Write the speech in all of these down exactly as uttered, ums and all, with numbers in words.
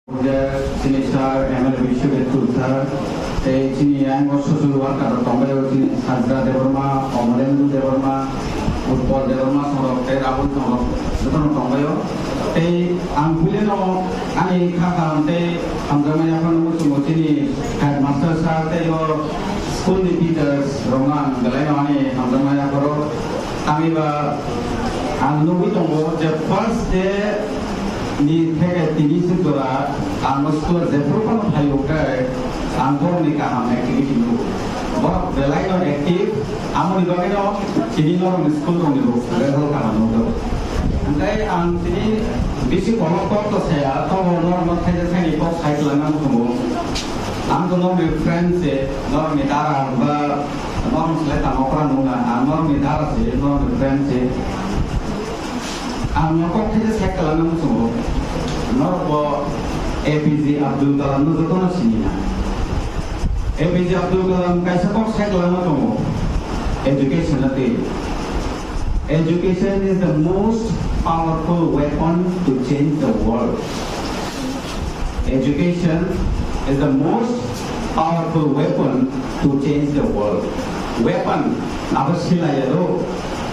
Sir, M L A Biswajit Kul sir, tei chini yang o social worker rok tongbaio, chini Sajda Debbarma, Omolendu Debbarma, Utpal Debbarma songrok tei Rahul songrok jotono tongbaio. Tei ang puileno ani kha kaham tei hamjakma yaphano muchungo chini headmaster sir tei o school ni teachers rokno ang belaino ani hamjakma yapharo. Tangwi ba ang nugwi tongo je first day ni theke tini suk jora ang o school o jephuru phano phaio khe ang borokni kaham activity nugo. Borok belaino active, amoni bagwino chini norokni school rokni bo result kaham nukjago. Hwnkhe ang tini bisi kolok kok to saya, tobo norokno thaisa thaini kok sai kwlangna muchungo. Ang to norokni friend se, norokni dara ba norok se tamo kwrwng nukna, ang norokni dara se, norokni friend se. Ang norok kok thaisa sai kwlangna muchungo. Norok bo A P J Abdul Kalam no jotono sini na. A P J Abdul Kalam kaisa kok sai kwlangma tongo. Education na tei. Education is the most powerful weapon to change the world. Education is the most powerful weapon to change the world. Weapon, abo silai ya do,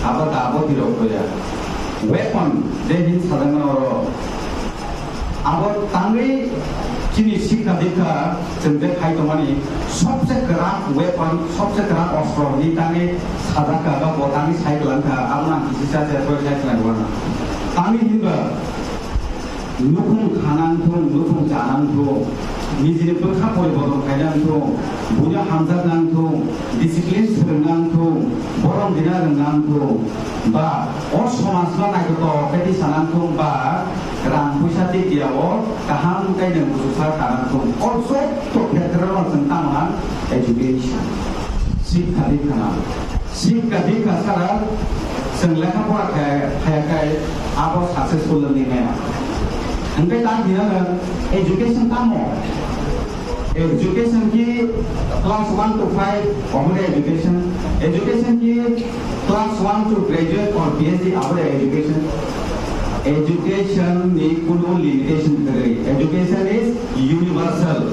abo da abo tirok ya. Weapon, je hin sadang oro. Abo tangwi chini sikha dikha chwng je khai tongmani sobse kwrak weapon, sobse kwrak ostro hinwi tangwi sajak kha ba bo tangwi sai kwlang kha, abo nang kisi sa se pore sai kwlang kha. Tangwi hinba nukhung khanang thung, nukhung chanang thung, nijini bwkha poriborton khainang thung, buino hamjak nang thung, discipline swrwng nang thung, borom dina rwng nang thung, ba o somajno naithotok khe tisa nang thung, ba rang puisa tik dia o kaham khe nwng buchuksa kanang thung. O joto khetreno chwng tamo nang education, sikha dikha nang. Sikha dikha sara chwng lekha pora khe phaya khe abo successful wngwi maya. Hwnkhe ta hino education tamo? Education ki class one to five omo de education. Education ki class one to graduate or P H D abo de education. Education ni kuno limitation kwrwi. Education is universal.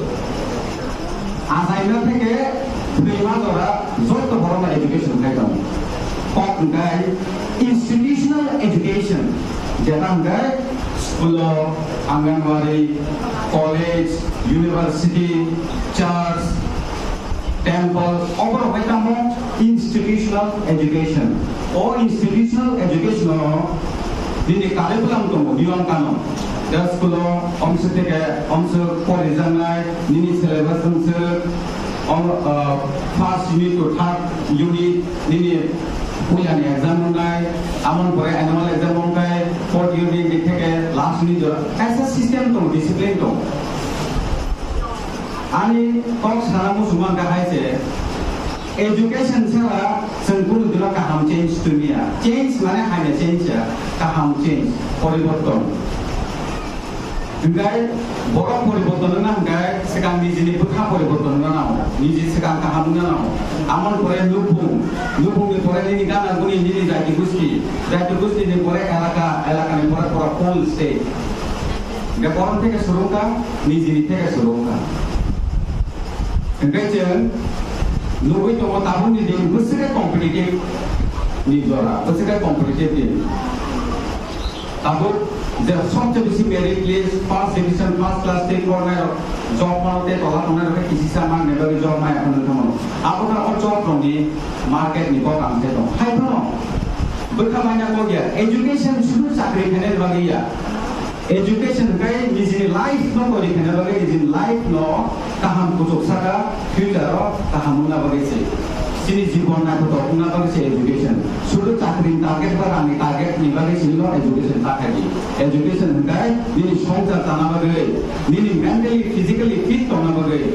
Achaima theke thwima jora joto borokno education khai tongo. Kok hwnkhe institutional education, jeta hwnkhe school o, Anganwadi, college, university, church, temple, oborok bai tamo institutional education. O institutional education o nini curriculum tongo, niyom kanon. Je school o omswk theke omswk porijaknai, nini syllabus omswk, om, ah, first unit to third unit nini puilani exam wngnai, amoni pore annual exam wngkhe fourth unit ni theke last unit jora. Kaisa system tongo, discipline tongo. Ani kok sana muchungma hwnkha hai se, education sara chwng kunu dino kaham change tuniya. Change mane haino change ya, kaham change, poriborton. Hwnkhe borok poriborton wngna hwnkhe swkang nijini bwkha poriborton wngna nango, niji swkang kaham wngna nango. Amoni pore nukhung, nukhungni pore nini gana guni nini jati gusti, jati gustini pore elaka, elakani pore pura whole state. Hingke borom theke surungkha, nijini theke surungkha. Hingke chwng nugwi tongo tabukni din bwswkhe competitive ni jora, bwswkhe competitive din. Tabuk je sobse bisi merit list, first division, first class tei kornai rok job mano tei tola tongnai rok khe kisisa mangnai bagwi job maya phano wngkha mano. Abo khe o job rokni market ni kok ang se tong. Hai phano bwkha manya kok ya, education sudu chakri khainai bagwi ya. Education hwnkhe nijini life no tori khaina bagwi, nijini life no kaham kuchuk saka, future o kaham wngna bagwi se. Chini jibon naithotok wngna bagwi se education. Sudu chakri ni target ba rang ni target ni bagwi se no education ta khaidi. Education hwnkhe nini songchar chana bagwi, nini mentally, physically fit tongna bagwi.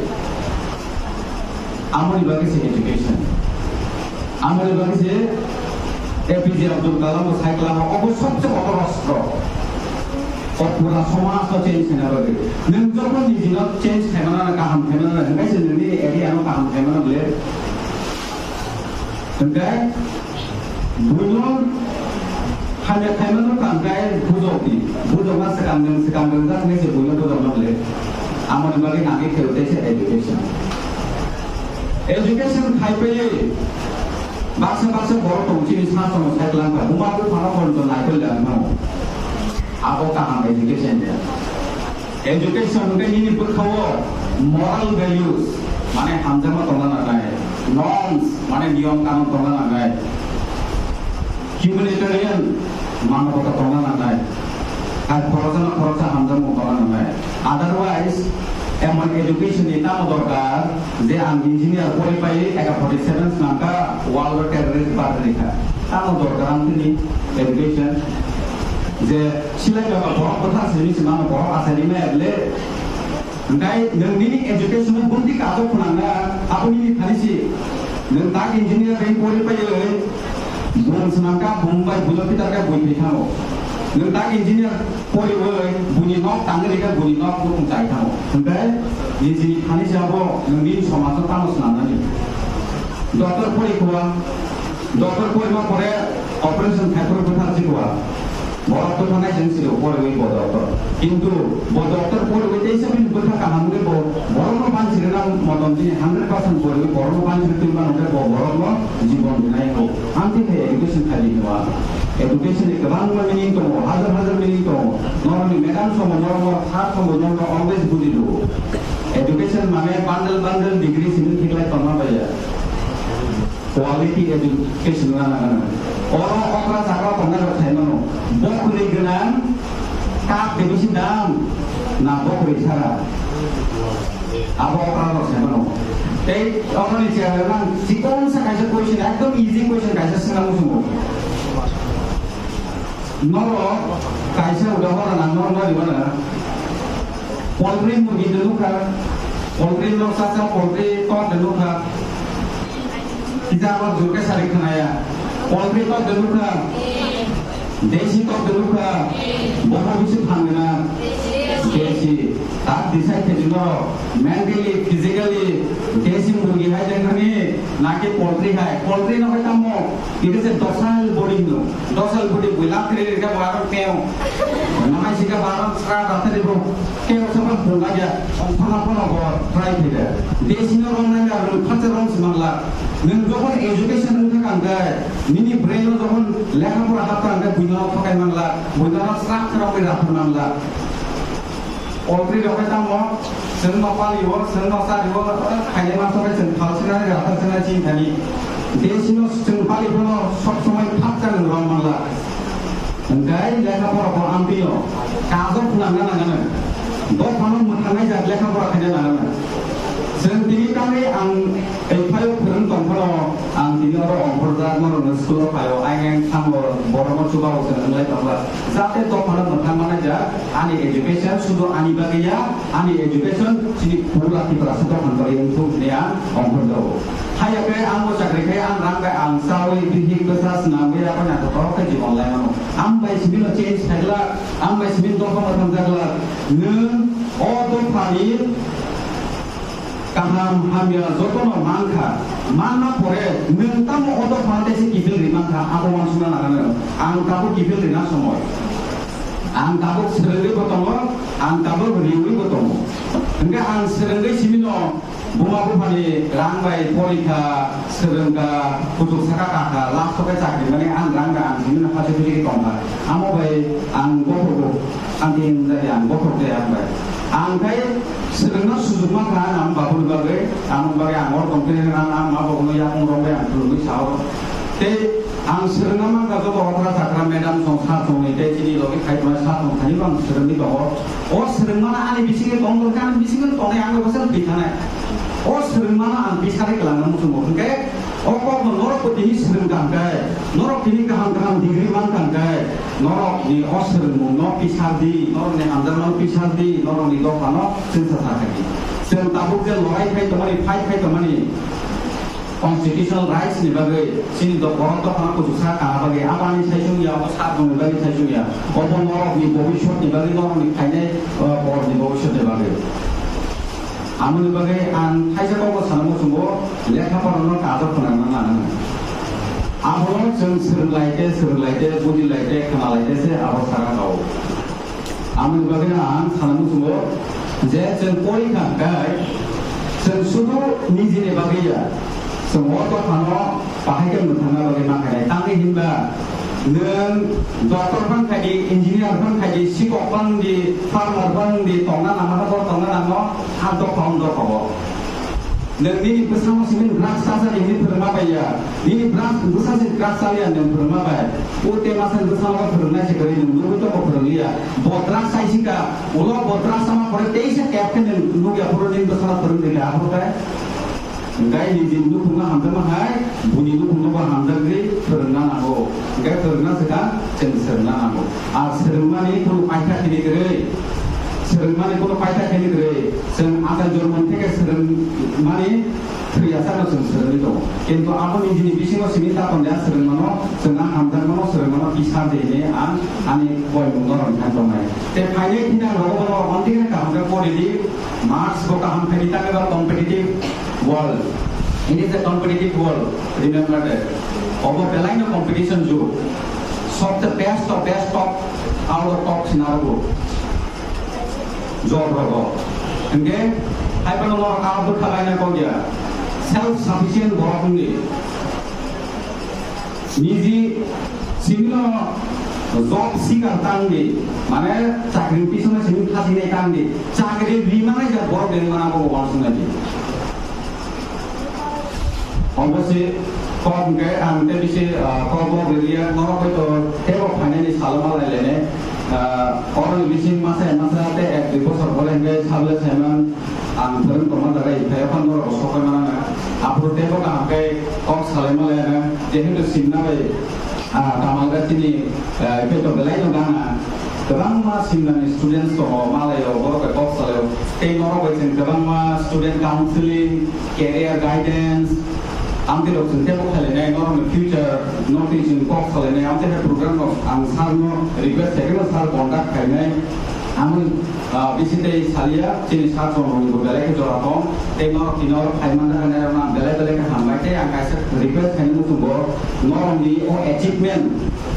Amoni bagwi se education. Amoni bagwi se A P J Abdul Kalam bo sai kwlamo, obo sobse kotor ostro. O pura somaj no change khaina bagwi. Nwng jokhon nijino change khaimano, kaham khaimano, hwnkhe se nini area no kaham khaimano le. Hwnkhe buino Khaimano kangkai bujokni, bujokna swkang nwng swkang rwngjak hinwi se buino bujokna le. Amoni bagwi nangwi khe tei se education. Education khai paiwi baksa baksa borok tong chini sa chongo sai kwlangkha, buma buphano porjonto naikolya wngmano. Abo kaham education ya. Education hwnkhe nini bwkhao moral values, mane hamjakma tongna nangnai, norms, mane niyom kanun tongna nangnai, humanitarian manobota tongna nangnai, hai khoroksano khoroksa hamjakmung tongna nangnai. Otherwise, emon education ni tamo dorkar je ang engineer pori pai A K forty seven swnamkha, world terrorist barwi rikha. Tamo dorkar ang tini education je Silai baba borok bwthar simi se mano borok asai rimaya bwle. Hwnkhe nwng nini education o bundi kajo khwnangna abo nini thani si. Nwng tak engineer bai pori paiwi bung swnamkha, bung bai bujo pitar khe bui thwi thango. Nwng tak engineer poriwi buni nok tangwi rikha, buni nok bukung chai thango. Hwnkhe nini thani si abo nwng nini somajo tamo swnamnani. Doctor pori khua, doctor porima pore operation khai pore bwthar si khua. Borok to thanai jeng siro poriwi bo doctor. Kintu bo doctor poriwi teisa bini bwkha kaham wngwi bo borokno bansirina motom chini hundred percent poriwi borokno bansiri twi mano hwnkhe bo borokno jibon rinai o. Amtwi khe education khai di hinwi. Education ni kwbangma meaning tongo, hajar hajar meaning tongo. Norokni madam somo norok sir somo norokno always buji rwo. Education mane bundle bundle degree simi khiklai tongma baiya. Quality education rwna nangano. Oro okra chakra tongnai rok sai mano. Bo kwrwi gwnang, kak de bisi dam, na bo kwrwi sara. Abo okra rok sai mano. Tei okra ni chair nang chikon sa kaisa question, ekdom easy question kaisa swngna muchungo. Norok kaisa udahoron ang norok no ribana. Poultry murgi de nukha, poultry noksa sa, poultry tok de nukha. Kisa abo jurke sari khanaya. Poultry tok de nukha. Desi tok de nukha. Bobo bisi phangena. Desi. Tak decide khe di norok. Mentally, physically, desi murgi hai de khani, naki poultry hai. Poultry no hai tamo. It is a docile body, no. Docile body, bui lap kiri kiri ka baron keo. Namai sika baron sra rata ribo. Keo sama punga ya, ong sama kono go try kiri. Desi no rong nai ya, rong phacha rong simangla. Nung jokon education nung thakang gai, nini brain no jokon lekha pora hapkang gai, bui no phakai mangla, bui no sra kara bui rata mangla. Poultry rok hai tamo, chwng no pali o, chwng no chari o, khainai masa bai chwng phal sinai, rathar sinai chini thani. Desi no chwng pali bono sob somoi thap chang rong mangla. Hwnkhe lekha pora bo amtwi o, kajo khwnangna nangano. Dophano mwthangnai jat lekha pora khaina nangano. Chwng tini tangwi ang Ei phaio phwrwng tong phano ang tini oro ongkhorjak norokno school-o phaio, ayang ayang thango, borokno chubago chwng wnglai tongba. Jate dophano mwthang manai jak, ani education sudu ani bagwi ya, ani education chini phuru Tipra se dophano bagwi wngthok hwnwi ang ongkhorjago. Haiya khe ang bo chakri khe ang rang bai ang chaui bihik bwsa swnamwi abo naithotok khe jibon lai mano. Ang bai simi no change khailak, ang bai simi dopha mwthang jaglak. Nwng o dophani Kaham hamya jotono mankha, manna pore nwng tamo o dophano teisa kiphil ri mankha, abo uansukna nangano. Ang tabuk kiphil rina somoi. Ang tabuk swrwngwi bo tongo, ang tabuk riwi bo tongo. Hwnkhe ang swrwngwi simino buma buphani rang bai porikha, swrwngkha, kuchuk saka kakha, last o khe chakri mani ang rang bai ang simino hasi husi tongkha. Amo bai ang bokhorok Ang tini wngjakya, ang bokhorok tei ang bai. Ang khai swrwngno sujukma kha, ang babuni bagwi, ang bagwi ang oro tongpini ang, ang ma babuni yakung romwi ang khulumwi sao. Tei ang swrwngna mankha joto okra chakra madam song sir songni tei chini logi khai tongnai sir song thani ang swrwngwi tongo. O swrwngmano ani bisingni tong tongkha, ani bisingni tongnai ang bwswk twi thanai. O swrwngmano ang bisari kwlangna muchungo hwnkhe, O kokno norok bo tini swrwng kha hwnkhe, norok tini kaham kaham degree man kha hwnkhe, norokni o swrwngmungno pisar di, norokni hamjakmano pisar di, norokni dophano chwngsa sa kha di. Chwng tabuk je lorai khai tongmani, fight khai tongmani, constitutional rights ni bagwi chini do-, borok dophano kuchuk sa kana bagwi, abani saichung ya, obo saboni bagwi saichung ya, obo norokni bobiswt ni bagwi, norokni khainai, o, borokni bobiswt ni bagwi. Amoni bagwi ang thaisa kokno sana muchungo, lekha porano kajo khwnangna nangnai. Abono chwng swrwnglaite, swrwnglaite, bujilaite, khwnalaite se abo saka kao. Amoni bagwino ang sana muchungo je chwng porikha hwnkhe chwng sudu nijini bagwi ya, chwng o dophano bahai khe mwthangna bagwi ma khainai. Tamni hinba nwng doctor phan khai di, engineer phan khai di, sikok phan di, farmer phan di, tongna nangma khe bo tongna nango, ha dopha hwn dopha o. Nwng nini bwsano simi drugs chajak hinwi phwrwngma bai ya. Nini drugs bwsa se drugs chaliya nwng phwrwngma bai. O te masa bwsano phwrwngnai se kwrwi nwng nugwi tongo phwrwngliya. Bo drugs chaisika, ulo bo drugs chama pore teisa kep khe nwng nukya phuru nini bwsano phwrwngwi kha aphuru khe. Hwnkhe nini nukhungno hamjakma hai, buini nukhungno bo hamjakgwi phwrwngna nango. Hwnkhe phwrwngna swkang chwng swrwngna nango. Ar swrwngmani kunu paitha khini kwrwi, swrwngmani kunu paitha khini kwrwi, chwng atai jormoni theke swrwngmani thwiya sakno chwng swrwngwi tongo. Kintu abo nijini bisingo simi ta tonle swrwngmano, chwng a hamjakmano, swrwngmano kisa de hinwi ang ani poimungno rwngkha tongnai. Tei phainai thini ang rogo bono ontikhe kaham khe pori di, marks bo kaham khe di, tangwi ba competitive world. It is a competitive world, remember that. Obo belaino competition jug. Sob the best of best top, out of top sina rogo. Job rogo. Hingke, hai phano norok abo bwkha laina kok ya. Self sufficient borok wngdi. Niji simi no job seeker tangdi. Mane chakri pisono simi khajinai tangdi. Chakri rimani ja borok dengmana bo wansuknai di. Omo se kok hwnkhe ang tei bisi, ah, kok bo rwliya, norok bai to tebo phainani salo malai lainai. Ah, oro ni bising masa masa tei ek dui bosor pore hwnkhe sable saiman ang phwrwng tongma jaga iphaio phano norok bo sokoi mano na. Aphuru tebo kaham khe kok salai malai na, jehetu simna bai Ah, Kamalga chini, eh, khe to belai no gana. Kwbangma Simlani students tongo, malayo, borok bai kok salaio. Tei norok bai chwng kwbangma student counseling, career guidance, amtwi rok chwng tebo khailainai, norokni future, norokni chwng kok salainai, amtwi hai program rok ang sir no request khaikhe no sir contact khainai. Amoni, ah, bisi tei salia, chini sir chwng rokni bo belai khe jora tong. Tei norok tini oro phai manjakha, norokno ang belai belai khe hambai. Tei ang kaisa request khainai muchungo, norokni o achievement,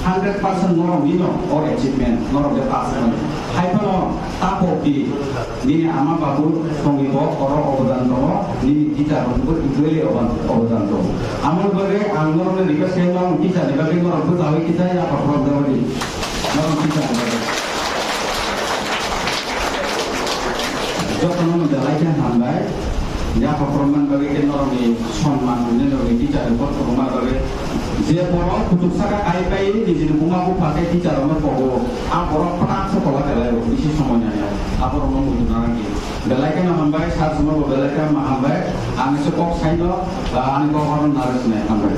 hundred percent norokni no o achievement, norok je pass khainai. Hai phano ta pokdi, nini ama babu songni bo oro obodan tongo, nini teacher rokni bo equally obodan, obodan tongo. Amoni bagwi ang norokno request khainai, norok teacher ni bagwi norok bwchaui kisa yapha program jagadi. Norok teacher ni bagwi. Jotono no belai khe hambai. Yapha program bagwi khe norokni sonman hwnwi norokni teacher ni bo kwbangma bagwi. Je borok kutuk saka kai pai nijini buma bupha khe teacher rokno pogo. A borok phatak se tola belai o bisi somoi nai ya. A borokno muitu narwkdi. Belai kheno hambai, sir sumar bo belai kheno hambai. Ang se kok saino, ah, ani kok oro narwk sinai hambai.